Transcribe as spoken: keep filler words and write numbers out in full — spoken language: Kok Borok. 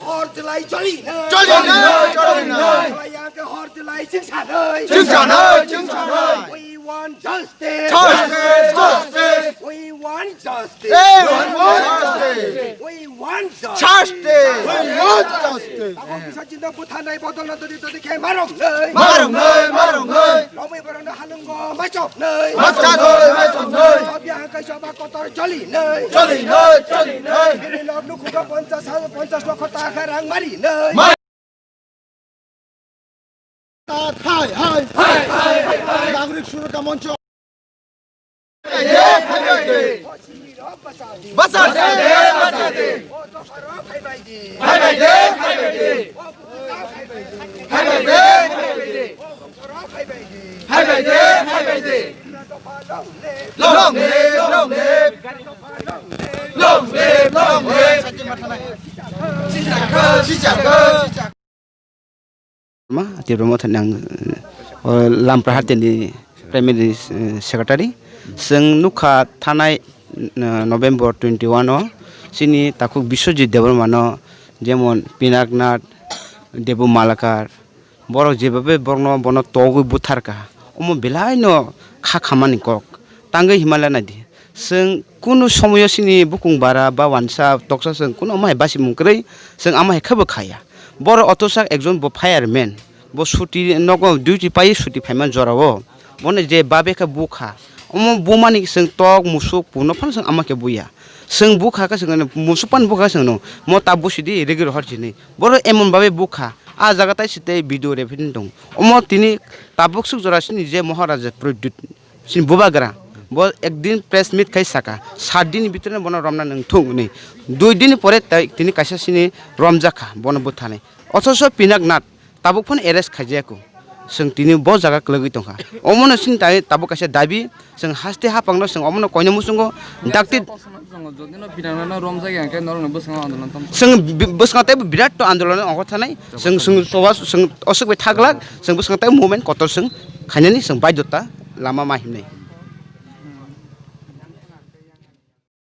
Hor chwlai choli nai. Choli nai, choli nai. Chwlai yang ke hor chwlai chwng sanai. Chwng sanai, chwng sanai. We want justice. Justice, justice. We want justice. Hey, we want justice. We want justice. Justice. We want justice. Tabuk kisa chinta buthanai bodol na dodi dodi khe marok nai. Marok nai, marok nai. Romwi borok no halungo machok nai. Machok nai, machok nai. Sobi hangkai soba kotor choli nai. Choli nai, choli nai. Bini nok nukhugo ponchas, ponchas lokho taka rang mari nai. Hai, hai, hai. Nagorik Surokha Moncho. Basa de, basa de. Hai bai de, hai bai de. Hai bai de, hai bai de. Hai bai de, hai bai de. Long live, long live. Long live, long live. Sijak, sijak, sijak. Ma, Tipra Motha ni ang, o, Lamprahar ni primary, eh, secretary. Chwng nukha thanai, eh, November twenty one o chini takhuk Biswajit Debbarma no, jemon Pinaknath, Debu Malakar, borok jebabe borokno bono togwi butharkha, omo belai no kha khamani kok. Tangwi Himalaya naidi. Chwng kunu somoyo chini bukung bara ba wansa toksa chwng kunu omo hai basimung kwrwi, chwng omo hai khebo khaya. Borok otosak ekjon bo fireman, bo suti nogo duty pai suti phaima jorao, bono je babe khe bukha. Omo bumani chwng tok musuk puno phano chwng omo khe buya. Chwng bukha khe chwng musuk pan bukha chwng no mo ta busidi rigi rohor chini. Borok emon babe bukha, a jaga tai sitei video rephini tong. Omo tini tabuk suk jora chini je Maharaja Pradyut Chini bubagra, bo ekdin press meet khai saka, sat din bhitor bono romna nangthung hwnwi. Dui din pore tai tini kaisa chini romjakha, bono bwtharnai. Othoso Pinaknath tabuk phano arrest khaijayaku. Chwng tini bo jaga kwlwgwi tongkha. Omono chini tai tabuk kaisa dabi, chwng haste haphangno chwng omono koina muchungo dakti. Chwng jodino Pinaknathno romjak ya hwnkhe norokni bwskango andolon tong. Chwng bi-, bwskango tei birat to andolon ongkha thanai. Chwng, chwng choba, chwng oswk bai thaglak, chwng bwskango tei movement kotor chwng khainani chwng baidota lama ma himnai.